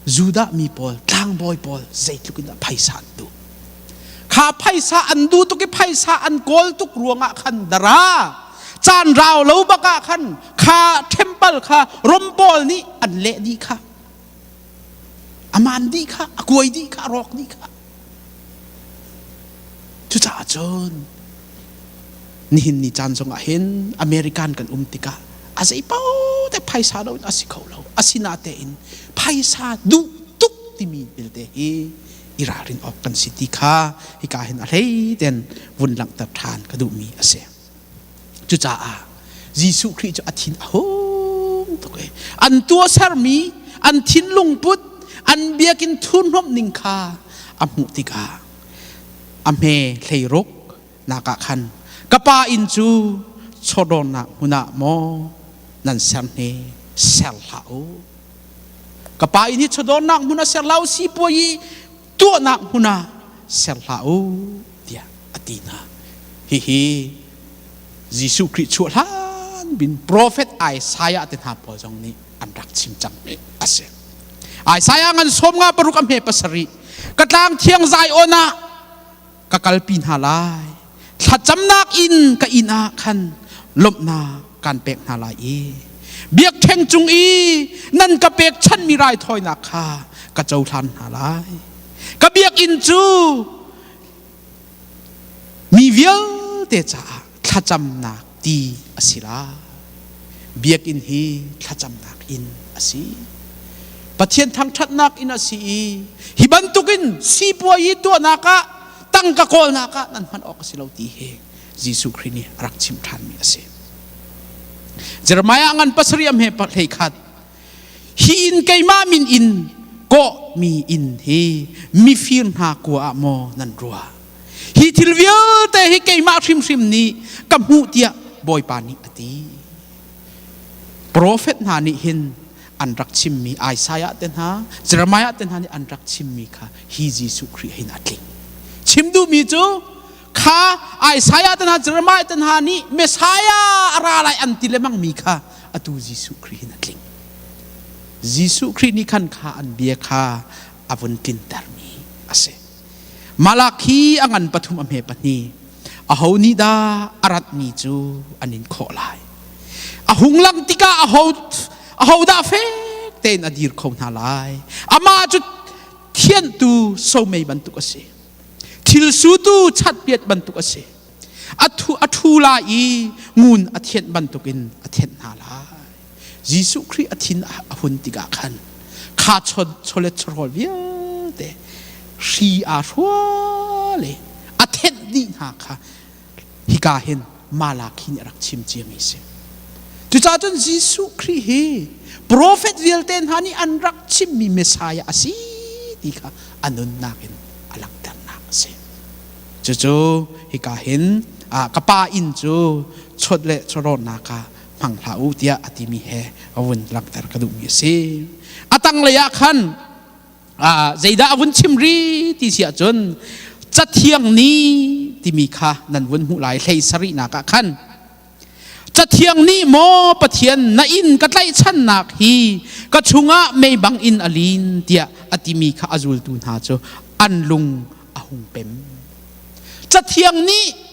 Judah mi pawl tlangbawi pawl zeitluk in dah phaisa an duh. Kha phaisa an duh tuk i phaisa an kawl tuk ruangah khan dara caan rau lo bak ah khan kha temple kha Rom pawl nih an leh dih kha a maan dih kha a kuai dih kha a rawk dih kha cucaah cun nihin ni caan zongah hin American kan um tikah a zei paoh te phaisa lo in a si kho lo asinatein phaisa duh tuk timi belte hi i ralrin awk kan si ti kha hika hin a hlei ten vun langhter ṭhan ka duhmi a si. Cucaah Jesuh Khrih cu a thin a hung tuk i an tuahsermi an thinlung put an biakinn thurhnawmh ning kha a hmuh tikah a hme hleiruk nak ah khan ka pa inn cu chawdawrnak hmun ah maw nan ser hne ser hlah u ka pa inn hi chawdawrnak hmun ah ser hlah u sipuai i tuahnak hmun ah ser hlah u tiah a ti hna. Hihi Jesuh Khrih chuah hlan bin profet Isaiah te hna pawl zong nih an rak chim cangmi a si. Isaiah ngan sawm nga paruk a hme pasarih ka tlang thiang Zion ah ka kalpi hna lai thlacamnak in ka inn ah khan lawmhnak kan pek hna lai i biakṭheng cung i nan ka pekchanhmi raithawinak kha ka cohlan hna lai ka biakinn cu mi vialte caah thlacamnak ti a si lai biakinn hi thlacamnak inn a si Pathian thangṭhatnak inn a si i hi bantukin sipuai i tuahnak ah tangka kawlnak ah nan hman awk a si lo ti hi Jesuh Khrih nih a rak chim ṭhanmi a si. Jeremiah ngan pasarih a hme hlei khat hi inn keimah min in kawhmi inn hi mifir hna kua ah maw nan ruah hi thil vialte hi keimah hrimhrim nih ka hmuh tiah Bawipa nih a ti. Profet hna nih hin an rak chimmi Isaiah te hna, Jeremiah te hna nih an rak chimmi kha hi Jesuh Khrih hin a tling. Chim duhmi cu kha Isaiah te hna, Jeremiah te hna nih Messiah a ra lai an ti lemangmi kha atu Jesuh Khrih hin a tling. Jesuh Khrih nih khan kha an bia kha a vun tlintermi a si. Malakhi a ngan pathum a hme pahnih. Aho nih dah a ratmi cu an in khawh lai? A hung lang tikah aho aho dah fek tein a dir kho hna lai? Amah cu thianhtu somei bantuk a si. Thil sutu chatpiat bantuk a si. A thu, a ṭhu lai i ngun a thianh bantukin a thianh hna lai. Jesuh Khrih a thin a hun tikah khan kha chawlet chawhrawl vialte hri aa hrual i a thenh dih hna kha hika hin Malakhi nih a rak chim ciami a si. Cucaah cun Jesuh Khrih hi profet vialte hna nih an rak chimmi Messiah a si ti kha a nunnak in a langhternak a si. Cucu hika hin ka pa inn cu chawt le chawhrawlnak ah hmang hlah u tiah a timi he a vun langhter ka duhmi a si. A tanglei ah khan zeidah a vun chim ri ti si ahcun cathiang ni timi kha nan vun hmuh lai hlei sarihnak ah khan cathiang nih maw Pathian na inn ka tlaihchannak hi ka chungah mei bang in a lin tiah a timi kha a zultu hna cu an lung a hung pem. Cathiang nih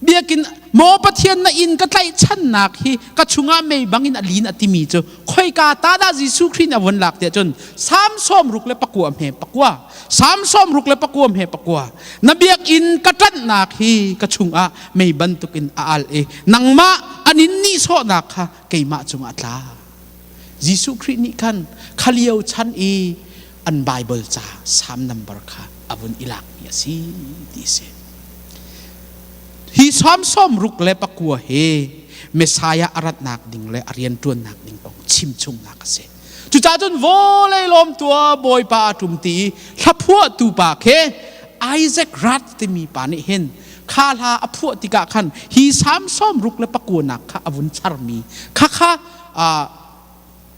Biakinn maw Pathian na inn ka tlaihchannak hi ka chungah mei bangin a lin a timi cu khoika ta dah Jesuh Khrih nih a vun lak tiah cun Salm sawm ruk le pakua hme pakua Salm sawm ruk le pakua hme pakua na biakinn ka ṭanhnak hi ka chungah mei bantukin a al i nangmah an in nihsawhnak kha keimah cungah a tla Jesuh Khrih nih khan khalio chan i an Bible ca Salm number kha a vun i lakmi a si ti a si. Hi Salm sawm ruk le pakua hi Messiah a ratnak ding le a rianṭuannak ding kong chimchungnak a si. Cucaah cun vawlei lawm tua Bawipa a ṭum ti i hlaphuahtu pa khi Isaac Rat timi pa nih hin kha hla a phuah tikah khan hi Salm 69 nak kha a vun charmi khakha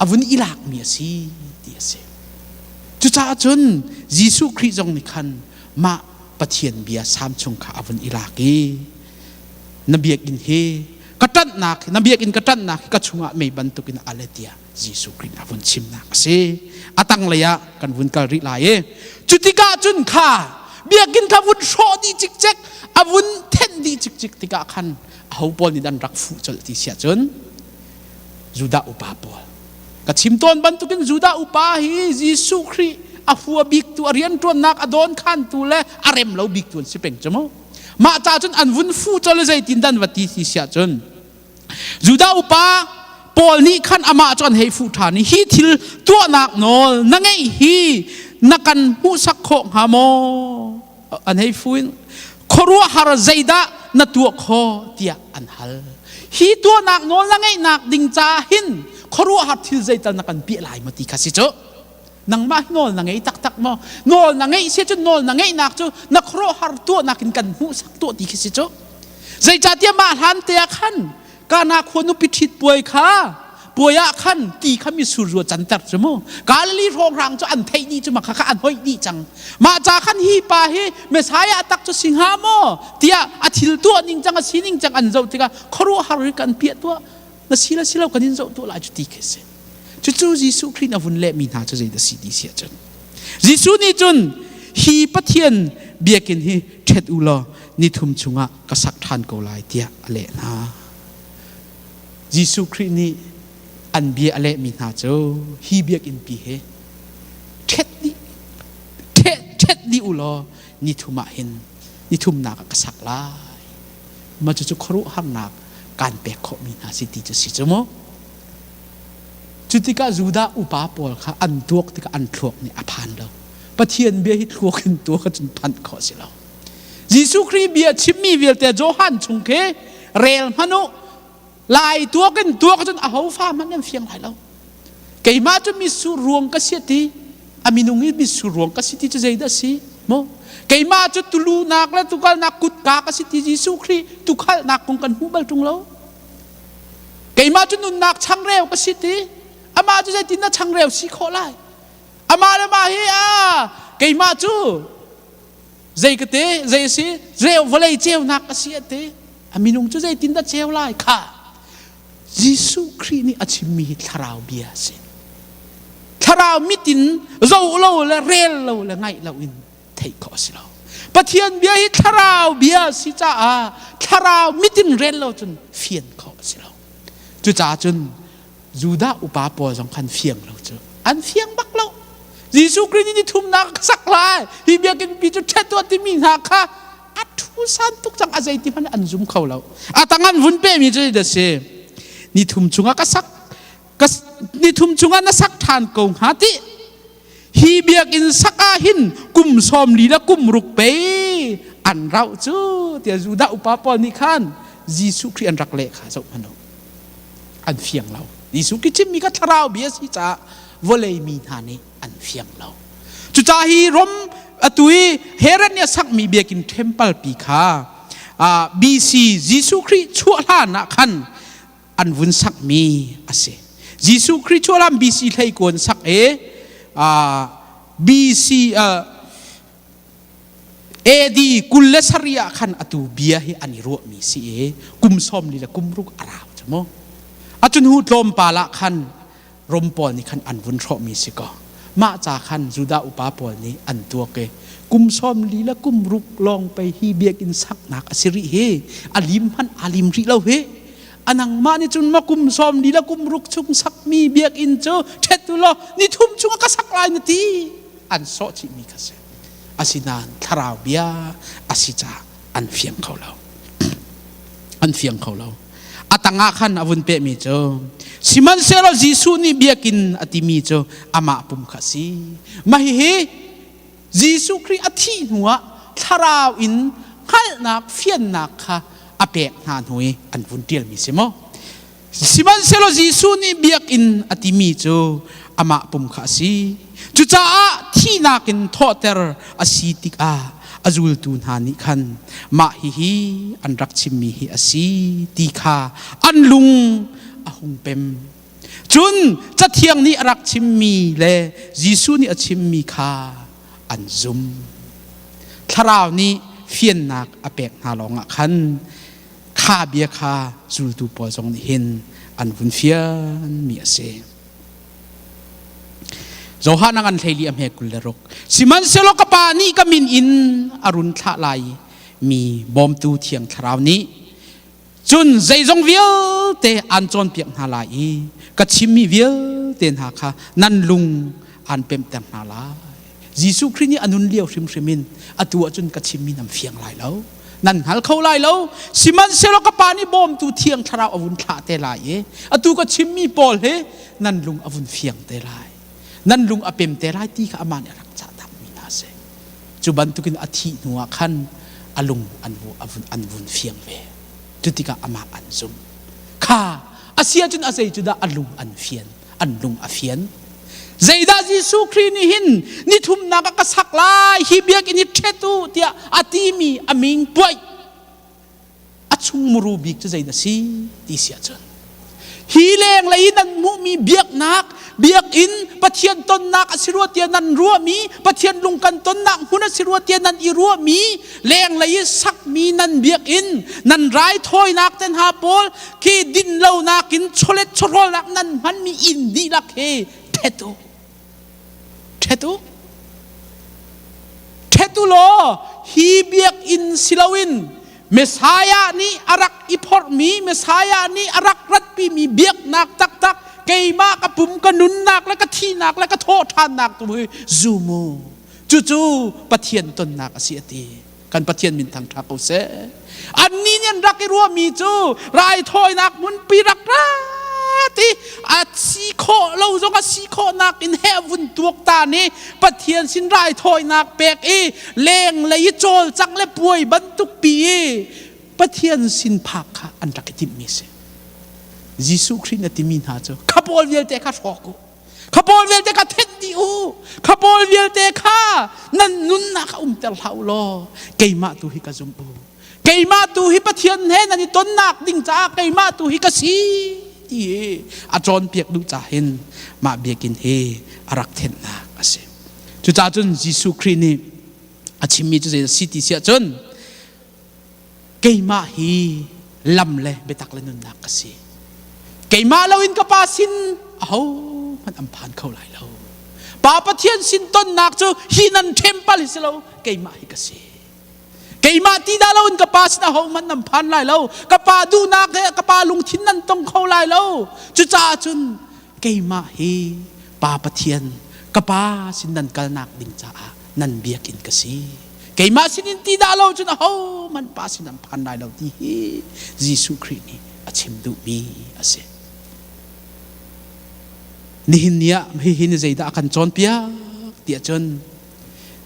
a vun i lakmi a si ti a si. Cucaah cun Jesuh Khrih zong nih khan mah Pathian bia Salm chung kha a vun i lak i na biakinn hi ka ṭanhnak na biakinn ka ṭanhnak hi ka chungah mei bantukin a al tiah Jesuh Khrih a vun chimnak a si. A tanglei ah kan vun kal rih lai i cu tikah cun kha biakinn kha vun hrawh dih cikcek a vun thenh dih cikcek tikah khan aho pawl nih an rak fuh colh ti siah cun Judah upa pawl ka chim tawn bantukin Judah upa hi Jesuh Khrih a hua biktu a rianṭuannak a dawn khantu le a rem lo biktu an si peng cu mu. Mah ca cun an vun fuh colh i zeitin dan va ti ti siah cun Judah upa Paul nih khan amah cu an hei fuh ṭhan i hi thil tuahnak nawl na ngeih hi na kan hmuhsak khawh hnga maw? An hei fu in khuaruahhar zeidah na tuah khawh tiah an hal. Hi tuahnak nawl na ngeihnak ding caah hin khuaruahhar thil zeital na kan piah lai maw ti kha si cu. Nangmah hi nawl na ngei taktak maw? Nawl na ngeih si cun nawl na ngeihnak cu na khuaruahhar tuahnak in kan hmuhsak tuah ti khi si cu. Zeicahtiah mah hlan te ah khan Kana khua nupi ṭhit puai kha puai ah khan ti kha mitsur rua canter cu mu. Galilee hrawnghrang cu an theih dih cu ma kha kha an hoih dih cang. Mah ca khan hi pa hi Messiah tak cu si hnga maw tiah a thil tuah ning cang a sining cang an zoh tikah khuaruahhar hi kan piah tuah na si le si lo kan in zoh tuah lai cu ti khi si. Cucu Jesuh Khrih a vun lehmi hna cu zeidah si ti si ahcun Jesuh nih cun hi Pathian biakinn hi ṭhet u law nithum chungah ka sak ṭhan ko lai tiah a leh hna. Jesuh Khrih nih an bia a lehmi hna cu hi biakinn pi hi ṭhet dih ṭhet dih u law nithum ah hin nithumnak ah ka sak lai. Mah cucu khuaruahharnak kaan pek khawhmi hna si ti cu si cu mu. Cu tikah Judah upa pawl kha an tuak tikah an thluak nih a phan lo. Pathian bia hi thluak in tuak ahcun phanh khawh a si lo. Jesuh Khrih bia chimmi vialte Johan chung khi rel hmanh u. Lai tuak in tuak ahcun aho fa hmanh an fiang lai lo. Keimah cu mitsur ruang ka si ti, a minung i mitsur ruang ka si ti cu zeidah a si? Maw? Keimah cu tulunak le tukalnak kutka ka si ti Jesuh Khrih tukhalnak kong kan hmu bal ṭung lo. Keimah cu nunnak changreu ka si ti amah cu zeitin na changreu si khawh lai amah le mah hi a keimah cu zei ka te zei si reu vawlei ceunak ka si a ti a minung cu zeitin dah ceu lai kha Jesuh Khrih nih a chimmi hi thlarau bia a si thlarau mit in zoh lo le rel lo le ngaih lo in theih khawh a si lo. Pathian bia hi thlarau bia a si caah thlarau mit in rel lo cun fian khawh a si lo. Cucaah cun Judah upa pawl zong khan fiang lo cu an fiang bak lo. Jesuh Khrih nih ni thumnak ka sak lai hi biakinn pi cu ṭhet tuah timi hna kha a thu san tuk cang a zeiti hmanh an zum kho lo. A tang an vun pehmi cu zeidah si? Ni thum chungah ka sak ni thum chungah na sak ṭhan ko hnga ti hi biakinn sak ah hin kum 40 le kum ruk pei an rauh cu tiah Judah upa pawl nih khan Jesuh Khrih an rak leh kha zoh hmanh u an fiang lo Jesuh Khrih chimmi kha thlarau bia a si caah vawlei mi hna nih an fiang lo cucaah hi Rom atu i Herod nih a sakmi biakinn temple pi kha BC Jesuh Khrih chuah hlan ah khan an vun sakmi a si. Jesuh Khrih chuahlam BC hleikuan sak i BC AD 27 ah khan atu bia hi an i ruahmi si i kum 40 le kum ruk a rau cu mu. Acun hu tlawmpal ah khan Rom pawl nih khan an vun hrawhmi si kaw mah ca khan Judah upa pawl nih an tuak i kum 40 le kum ruk lawng pei hi biakinn saknak a si rih hi a lim hmanh aa lim rih lo hi a nangmah nih cun ma kum 40 le kum ruk chung sakmi biakinn cu ṭhet u law ni thum chung ka sak lai na ti an sawh chihmi kha si asinain thlarau bia a si caah an fiang kho lo an fiang kho lo a tangah khan a vun pehmi cu sihmanhsehlaw Jesuh nih biakinn a timi cu amah pum kha a si mah hihi Jesuh Khrih a thih hnuah thlarau in hngalhnak fiannak kha a pek hna hnu i an vun ṭialmi si maw sihmanhsehlaw Jesuh nih biakinn a timi cu amah pum kha a si. Cucaah thihnak in thawhter a si tikah a zultu hna nih khan mah hihi an rak chimmi hi a si ti kha an lung a hung pem. Cun Cathiang nih a rak chimmi le Jesuh nih a chimmi kha an zum. Thlarau nih fiannak a pek hna lawngah khan kha bia kha zultu pawl zong nih hin an vun fianmi a si. Johan a ngan hleili a hme 26. Sihmanhsehlaw ka pa nih ka min in a run thlah lai mi bawmtu thiang thlarau nih cun zeizong vialte aan cawnpiak hna lai i ka chimmi vialte hna kha nan lung aan pemhter hna lai. Jesuh Khrih nih a nun lio hrimhrim in atu ahcun ka chimmi nan fiang lai lo. Nan hngal kho lai lo. Sihmanhsehlaw ka Pa nih bawmtu Thiang Thlarau a vun thlah te lai i atu ka chimmi pawl hi nan lung a vun fiang te lai. Nan lung a pem te lai ti kha amah nih a rak cahtakmi hna a si. Cu bantukin a thih hnuah khan a lung an, an vun fiang ve. Cu tikah amah an zumh. Kha a si ahcun a zei cu dah a lung an fian? An lung a fian. Zeidah Jesuh Khrih nih hin nithumnak ah ka sak lai hi biakinn hi ṭhet u tiah a timi a ming puaih a chung muru bik cu zei na si ti si ahcun hi lenglei i nan hmuhmi biaknak biakinn Pathian tonnak a si rua tiah nan ruahmi Pathian lung kan tonnak hmun a si rua tiah nan i ruahmi lenglei i sakmi nan biakinn nan raithawinak te hna pawl khi dinlonak in chawlet chawhrawlnak nan hmanmi inn dihlak hi ṭhet u ṭhet u ṭhet u law hi biakinn si loin Messiah nih a rak i phorhmi Messiah nih a rak ratpimi biaknak taktak keimah ka pum ka nunnak le ka thihnak le ka thawhṭhannak tu hi zum u cucu Pathian tonnak a si a ti kan Pathian min thangṭha ko seh annih nih an rak i ruahmi cu raithawinak hmunpi rak ra ti a si khawh lo zong a si khawhnak in heh vun tuak ta nih Pathian sin raithawinak pek i lenglei i cawlcangh le puai bantuk pi i Pathian sin phak kha an rak i timhmi si Jesuh Khrih na timi hna cu kha pawl vialte kha hrawk u Kha pawl vialte kha thenh dih u. Kha pawl vialte kha nan nunnak ah umter hlah u law keimah tu hi ka zum u. Keimah tu hi Pathian he nan i tonnak ding caah keimah tu hi ka si ti hi a cawnpiak duh ca hin mah biakinn hi a rak thenhnak a si. Cucaah cun Jesuh Khrih nih a chimmi cu zei a si ti si ahcun Keimah hi lam le biatak le nunnak ka si. Keimah loin ka Pa sin ahohmanh an phan kho lai lo. Pa Pathian sin tonnak cu hi nan ṭhempal hi si lo, keimah hi ka si. Keimah ti dah loin ka Pa sin ahohmanh nan phan lai lo. Ka Pa duhnak he ka Pa lungthin nan tong kho lai lo. Cucaah cun keimah hi Pa Pathian ka Pa sin nan kalnak ding caah nan biakinn ka si. Keimah sinin ti dah lo cun ahohmanh Pa sin an phan lai lo ti hi Jesuh Khrih nih a chim duhmi a si. Nihin ni ah hihi ni zeidah a kan cawnpiak tiah cun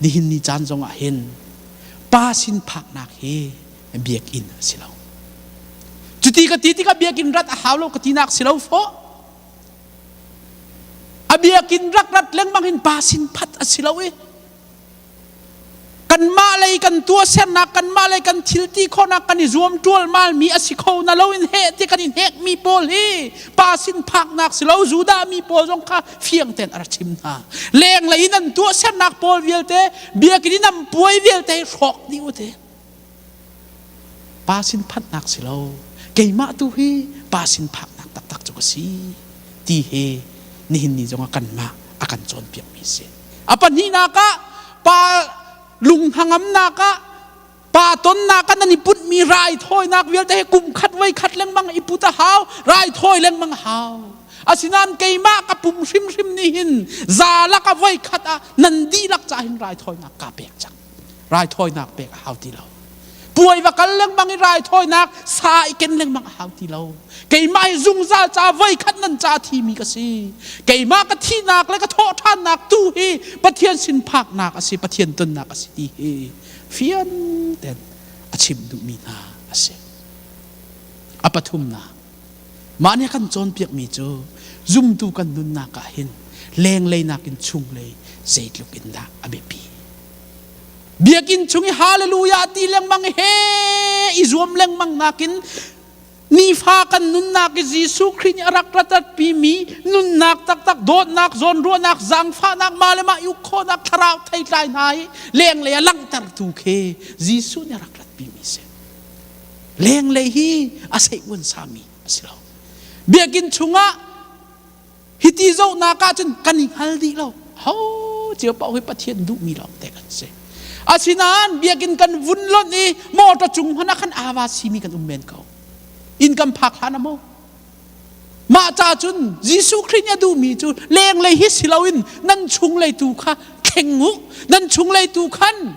nihin ni caan zongah hin Pa sin phaknak hi biakinn a si lo. Cuti ka ti tikah biakinn rat a hau lo ka tinak si lo fawh. A biakinn rak rat lengmang hin Pa sin phat a si lo i Kanmah lei kan tuahsernak, kanmah lei kan thil ti khawhnak kan i zuam ṭualmalmi a si kho na loin heh ti kan i hnekmi pawl hi pa sin phaknak si lo Judah mi pawl zong kha fiang tein a rak chim hna. Lenglei in an tuahsernak pawl vialte, biakinn in an puai vialte hi hrawk dih u ti. Pa sin phanhnak si lo, keimah tu hi pa sin phaknak taktak cu ka si ti hi nihin ni zongah kanmah a kan cawnpiakmi a si. A pahnihnak ah pa lung hnangamnak ah pa tonnak ah nan i putmi raithawinak vialte hi kum khat voi khat lengmang i put a hau raithawi lengmang a hau asinain keimah ka pum hrimhrim nih hin za lak a voi khat ah nan dihlak ca hin raithawinak kaa pek cang raithawinak pek a hau ti lo puai va kal lengmang i raithawinak sa i ken lengmang a hau ti lo keimah hi zungzal ca voikhat nan ca thimi ka si keimah ka thihnak le ka thawhṭhannak tu hi Pathian sin phaknak a si Pathian tonnak a si ti hi fian ten a chim duhmi hna a si a pathumnak mah nih a kan cawnpiakmi cu zumtu kan nunnak ah hin. Lenglei nakin chunglei zeitluk in dah a biapi. Biakinn chung i hallelujah ti lengmang he i zuam lengmang nakin nifa kan nunnak i Jesuh Khrih nih a rak ratpimi nunnak taktak dawtnak zawnruahnak zaangfahnak mah le mah i uk khawhnak thlarau theitlai hna hi lenglei a langhtertu khi Jesuh nih a rak ratpimi si. Lenglei hi a seih sami a si lo. Biakinn chungah hiti zohnak ah cun kan i hngal dih lo. Ho cio paoh hi Pathian duhmi lawng te kan si. Asinain biakinn kan vun lonh i motor cung hmanh ah khan ava simi kan um men ko. Inn kan phak hlan a maw? Mah ca cun Jesuh Khrih nih a duhmi cu lenglei hi si loin nan chunglei tu kha thleng u. Nan chunglei tu khan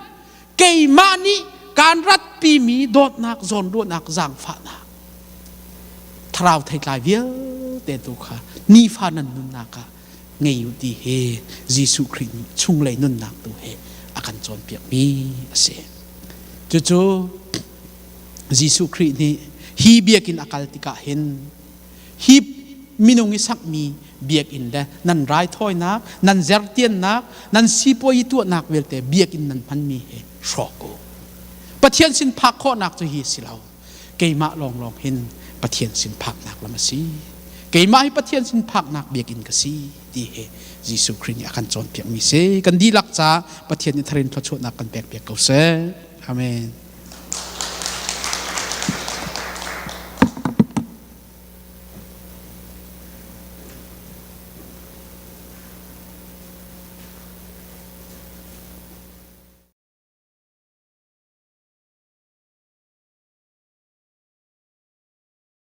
keimah nih kaan ratpimi dawtnak zawnruahnak zaangfahnak thlarau theitlai vialte tu kha nifa nan nunnak ah ngei u ti hi Jesuh Khrih nih chunglei nunnak tu he a kan cawnpiakmi a si. Cucu Jesuh Khrih nih hi biakinn a kal tikah hin hi minung i sakmi biakinn le nan raithawinak, nan zertiannak, nan sipuai tuahnak vialte biakinn nan hmanmi hi hrawk u. Pathian sin phak khawhnak cu hi si lo. Keimah lawnglawng hin Pathian sin phaknak lam a si. Keimah hi Pathian sin phaknak biakinn ka si ti hi Jesuh Khrih nih a kan cawnpiakmi si. Kan dihlak ca Pathian nih tharin thluachuahnak kan pek piak ko seh. Amen.